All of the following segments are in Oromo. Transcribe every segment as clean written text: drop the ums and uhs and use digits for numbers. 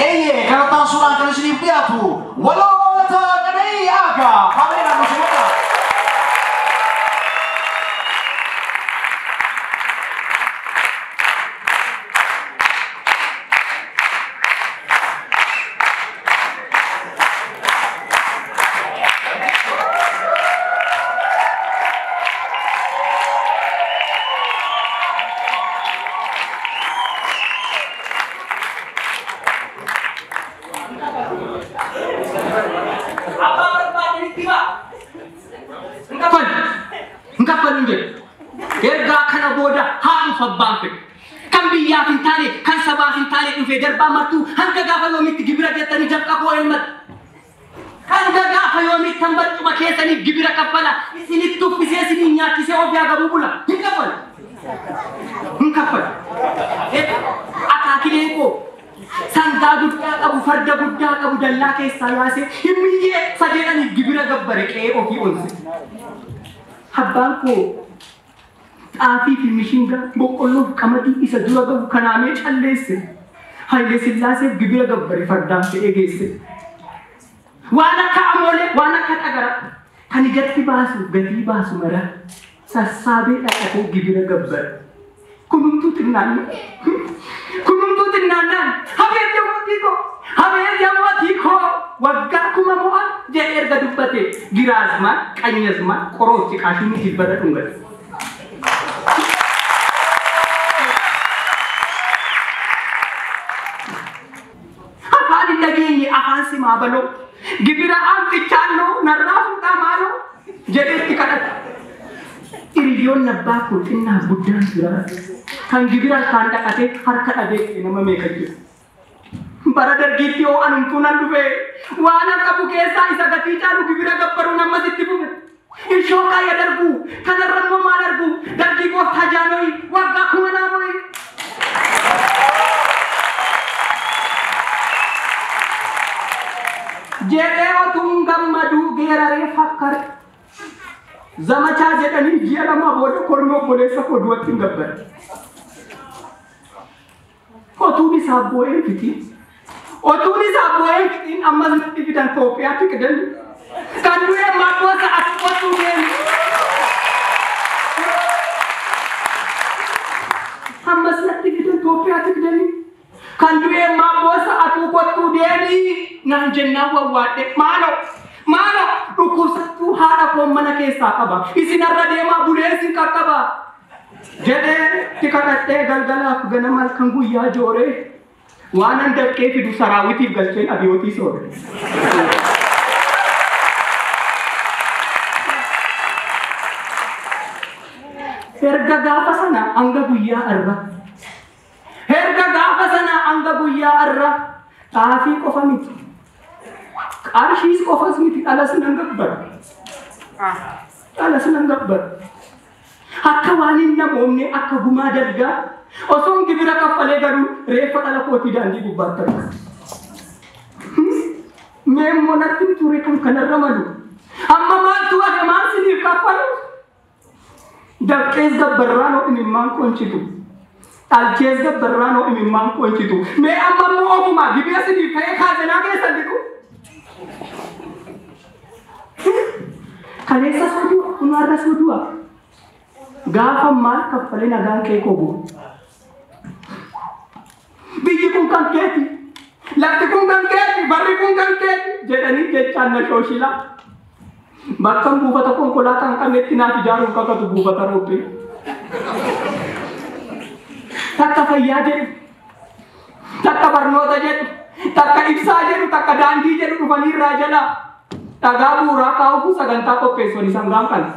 Eeyyee karataan suuraan kan isiniif dhiyaatu waloota qana'ii aagaa haameedhaan musliimota. Hin jedhu. Ergaa kana booda haa dhufu abbaan fedhu. Kan biyyaaf hin taane, kan sabaaf hin taane dhufee darbaa martuu hanga gaafa yoomitti gibira jettanii dafqa koo elmatu. Hanga gaafa yoomitti han barcuma keessaniif gibira kaffala. Isinitti uffisee isiniin nyaachisee of yaa bula. Hin kaffalu. Hin kaffalu. Akaakilee koo sangaa guddaa qabu, farda guddaa qabu dallaa keessaa yaasee himmiyyee sadeedhaniif gibira gabbare qe'ee ofii onse. Abbaan koo xaafii fi mishingaa boqqolloo fi qamadii isa dura gahu kanaamee calleesse. Hayilee Sillaaseef gibira gabbare fardaan fe'ee geesse. Waan akka amoolee, waan akka xagaraa kan ijatti baasu gatii baasu mara sassaabee dhaqatee gibira gabbare. Kunumtuu xinnaannaan kunumtuu xinnaannaan habeet yaa mootii koo habeet yaa mootii koo waggaa kuma mo'a jedhee erga dubbate giraazmaan qanyazmaan qorootti qaashinni jibbata dhungate. Afaan hin dhageenye afaan simaa baloo gibira aanfichaalloo narraa fuudhaa maaloo jedheetti kadhate. Hiriyoonni abbaa koo xinnaaf guddaan jira. Kan gibira harkaan dhaqatee harka dhabee nama meeqa jira. Bara dargiitti hoo anumtuu nan dhufe waan an qabu keessaa isa gatii caalu gibira gabbaruun ammas itti fufe. Ishoo kaaya darbu kanarra immoo maal argu dargii gooftaa jaanoyi waggaa kuma naamoyi. Jedhee otuun gammaduu geeraree fakkare. Zamachaa jedhanii ji'a lama booda kormi obboleessa koo du'atti hin gabbare. Otuun isaa boo'ee fitiin. Otuun isaa boo'ee fitiin ammas natti fidan Itoophiyaatti qidanii. Kan du'e maddoosa as qotuu deemu. Ammas natti fidan Itoophiyaatti qidanii. Kan du'e maddoosa atuu qottuu deemi naan jennaan wawwaadhe maaloo. Maaloo dhukkubsattuu haadha koo mana keessaa qaba. Isinarra deemaa bulee isin qaqqaba. Jedhee itti kadhadhee galgalaaf ganama halkan guyyaa jooree waan an dafqee fidu saraawitiif galcheen abiyootii soore. Erga gaafa sana hanga guyyaa arra. Erga gaafa sana hanga guyyaa arra xaafii qofa miti. Qarshiis qofas miti dhalas nan gabbara. Dhalas nan gabbara. Akka waan hin namoomne akka gumaa dalgaa osoon gibira kaffalee galuu reeffa dhala kootii daandii gubbaatti arga. Mee immoo natti hin ture kan kanarra malu. Amma maaltu hafe maal siniif kaffalu? Dafqees gabbarraan hoo imimmaan qoncitu. Dhalchees gabbarraan hoo imimmaan qoncitu. Mee amma immoo ofumaa gibira siniif ta'ee kaasanaa keessan dhiqu. Kaleessa soo du'a, kunaarra soo du'a. Gaafa maal kaffalee nagaan kee koo bu'u. Biyyi kun kan keeti, lafti kun kan keeti, barri kun kan keeti jedhanii jechaan na shooshila. Bakka buufata konkolaataa hin qabnetti naaf ijaaruun kakatu buufata roobbee. Takka fayyaa jedhu, takka barnoota jedhu, takka ibsaa jedhu, takka daandii jedhu dhufanii irraa jalaa. Dhagaa bu'uuraa kaa'uuf sagantaa qopheessanii sangaan kana.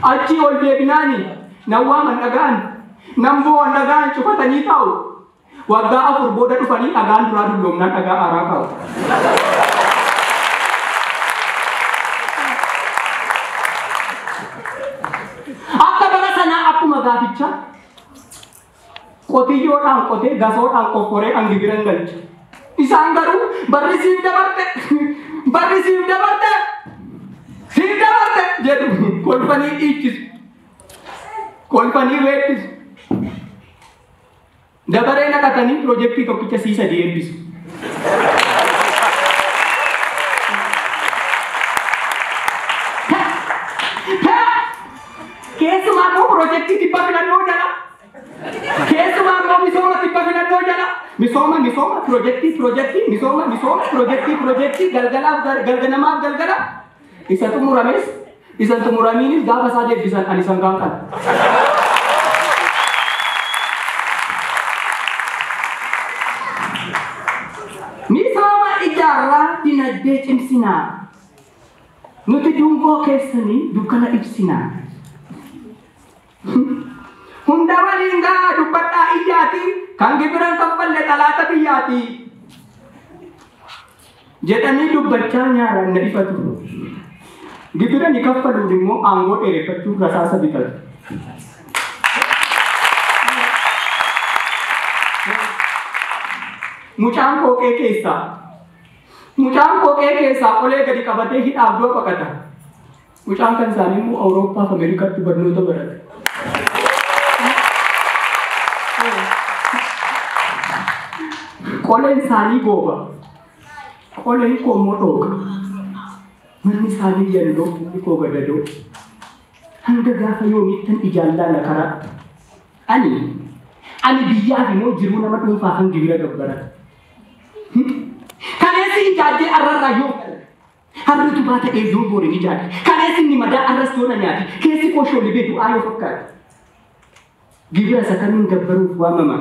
Achii ol deebinaani nan waaman dhagaan, nan boo'an dhagaan cufatanii taa'u. Waggaa 4 booda dhufanii dhagaan duraa dulloomnaan dhagaa haaraa kaa'u. Akka bara sanaa akkuma gaafichaa qotiyyoodhaan qotee gasoodhaan qofforee an gibira hin galchu. Isaan garuu barri siif dabarte, barri siif dabarte, siif dabarte jedhu kolfanii dhiichisu. Kolfanii weeddisu. Dabaree naqatanii piroojeektii tokkicha sii sadii eebbisu. Keessumaa immoo piroojeektii dhibba filannoo jala. Keessumaa immoo misooma dhibba filannoo jala. Misooma misooma piroojeektii piroojeektii misooma misooma piroojeektii piroojeektii galgalaaf galganamaaf galgala. Isa xumurames isa xumuramiinis gaafa isaa deebisan ani sangaan qaba. Misooma ijaarraa dinagdee cimsinaa. Nuti dungoo keessanii dukkana ibsinaa. Hunda waliin gaa dubbadhaa iyyaati kan gibiran kaffalle xalaata biyyaati. Jedhanii dubbachaa nyaaraan na ifatu. Gibira ni kaffaluun immoo aangoo dheereffachuuf rasaasa bitatu. Mucaan qooqee keessaa mucaan qooqee keessaa qolee gadi qabatee hidhaaf du'a baqata. Mucaan kan isaanii immoo Awurooppaa fi Ameerikaatti barnoota barate. Qoleen isaanii gooba. Qoleen koo immoo dhooqa. Manni isaanii yalloo, manni koo gadadoo. Hanga gaafa yoomiittan ijaan laala karaa. Ani biyyaaf immoo jiruu nama dhuunfaa kan gibira gabbarata. Kaleessi ijaajjee arrarraa yoo harri utubaa ta'ee yoo boore ni jaadhe. Kaleessi inni madaa arras yoo na nyaate keessi koo shoolibee du'aa yoo fakkaate. Gibira isa kamiin gabbaruuf waamama.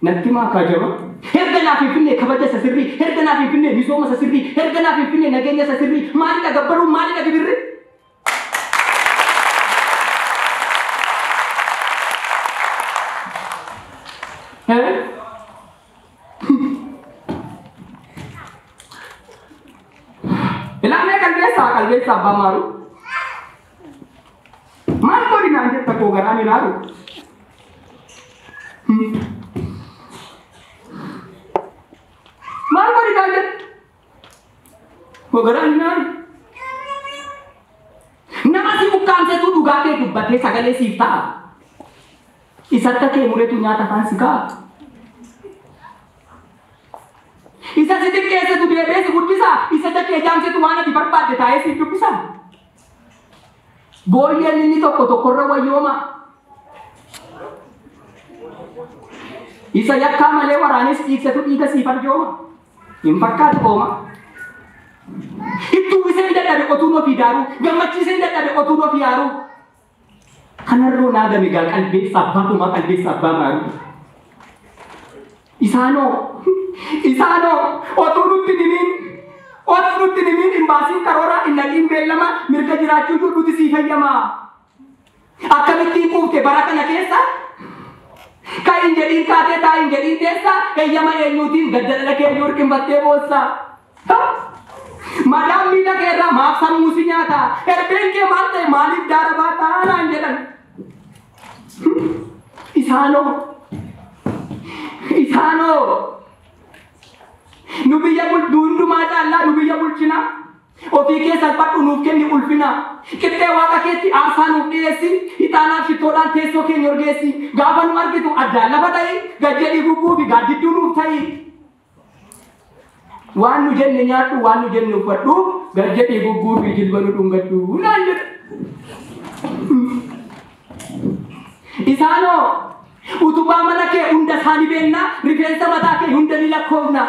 Natti maa kaajama? Herga naaf hin finne kabaja isa sirrii, herga naaf hin finne misooma isa sirrii, herga naaf hin finne nageenya isa sirrii, maalidha gabbaruun maalidha gibirri? Ilaalee qalbeessaa qalbeessaa abbaa maaru. Maal godhi naan jetta koo garaan ilaalu. Maal godhi naan jetta koo garaan ilaalu. Nama si ukkaamsetu dhugaa kee dubbatee sagalee siif ta'a. Isa akka kee muretu nyaata afaan si kaa'a. Isa si xiqqeessetu deebi'ee si guddisa. Isa kee jaamsetu waan ati barbaadde taa'ee siif dubbisa. Booyyeen inni tokko tokkorra wayyooma. Isa yakkaa malee waraanis dhiigsetu dhiiga siif arjooma. Hin fakkaatu ooma. Itti uwwisee dadhabe otuun ofii daaruu, gammachiisee dadhabe otuun ofii yaaruu. Kanarroo naa game gaa qalbeessa abbaa dhumaa qalbeessa abbaa maaruu. Isaanoo isaanoo otuu nutti nimiin otuu nutti nimiin hin baasiin karooraa hin naqiin beellama mirga jiraachuu nuti sii fayyamaa. Akkamittiin quufte bara kana keessa ka'iin jedhiin kaatee taa'iin jedhiin teessa heeyyama eenyuutiin gadda dhala kee iyyuu hirqinfattee boossa. Madaan miila kee irraa maaf sammuu si nyaata? Herbeen kee maal ta'e maaliif daara baataa naan jedhan. Isaanoo isaanoo nu biyya hundumaa caallaa nu biyya bulchina. Ofii kee salphadhu nuuf kenni ulfina. Qixxee waaqa keetti aarsaa nuuf dhiyeessi. Ixaanaaf shittoodhaan teessoo keenya urgeessi. Gaafa nu argitu addaan lafa ta'i. Gad-jedhii gubbuu fi gaaddidduu nuuf ta'i. Waan nu jenne nyaadhu waan nu jenne uffadhu gad-jedhii gubbuu fi jilba nu dhungadhu naan jedha. Isaanoo utubaa mana kee hunda isaanii beekna rifeensa mataa kee hunda ni lakkoofna.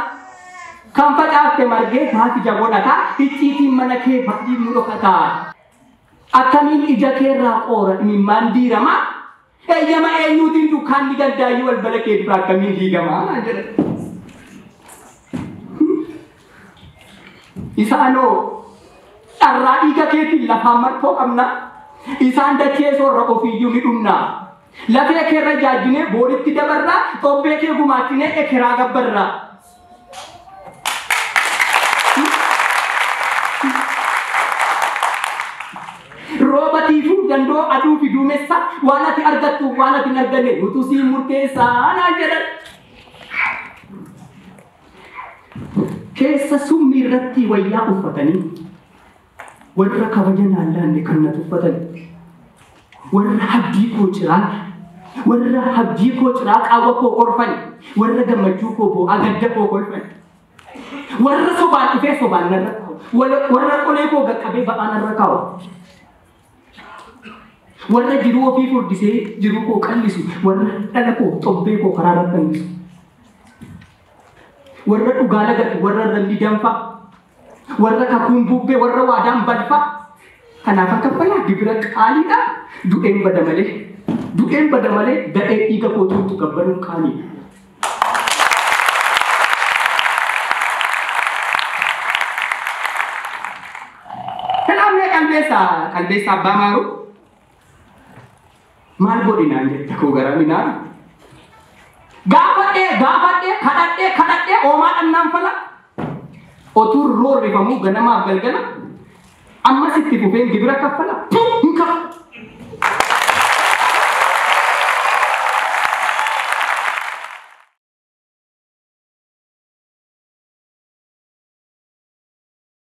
Kan facaafte margee maaf ija godhata icciitiin mana kee baay'ee nu dhokata. Akkamiin ija keerraa qoora imimmaan diirama eeyyama eenyuutiin dukkaanni gandaayyuu balbala kee dura akkamiin diigama naan jedha. Isaanoo dharraa dhiiga keetiin lafaan martoo qabna. Isaan dachee soorra ofiiyyuu ni dhumna. Lafee keerra jaajinee booritti dabarra xobbee kee gumaachinee ekeraa gabbarra. Rooba tiifuu dandoo aduu fi duumessa waan ati argattu waan ati hin arganne nutu sii murteessaa naan jedhan. Keessa summii irratti wayyaa uffatanii warra kabaja naan laanne kan na tuffatan. Warra abdii koo ciraa, warra abdii koo ciraa qaawwa koo orfan, warra gammachuu koo boo'aa gadda koo kolfan. Warra sobaan dhufee sobaan narra kaa'u, warra qolee koo qaqqabee ba'aa narra kaa'u. Warra jiruu ofii furdisee jiruu koo qallisu, warra dhala koo xobbee koo karaa irratti hanbisu. Warra dhugaa lagatu, warra ralli danfaa, warra kakuun bubbee, warra waadaan balfaa. Kanaaf akka kaffalaa gibira qaaliidha. Du'een bada malee, du'een bada malee gadhee dhiiga koo tuutu gabbaruun qaaliidha. Kanaaf mee qalbeessa abbaa maaru maal godhinaan jetta koo gara minaaru. Gaafadhee kadhadhee oomaa dhannaan fala. Otuu roorrifamuu ganamaaf galgala. Ammas itti fufeen gibira kaffala. Hin kaffalu.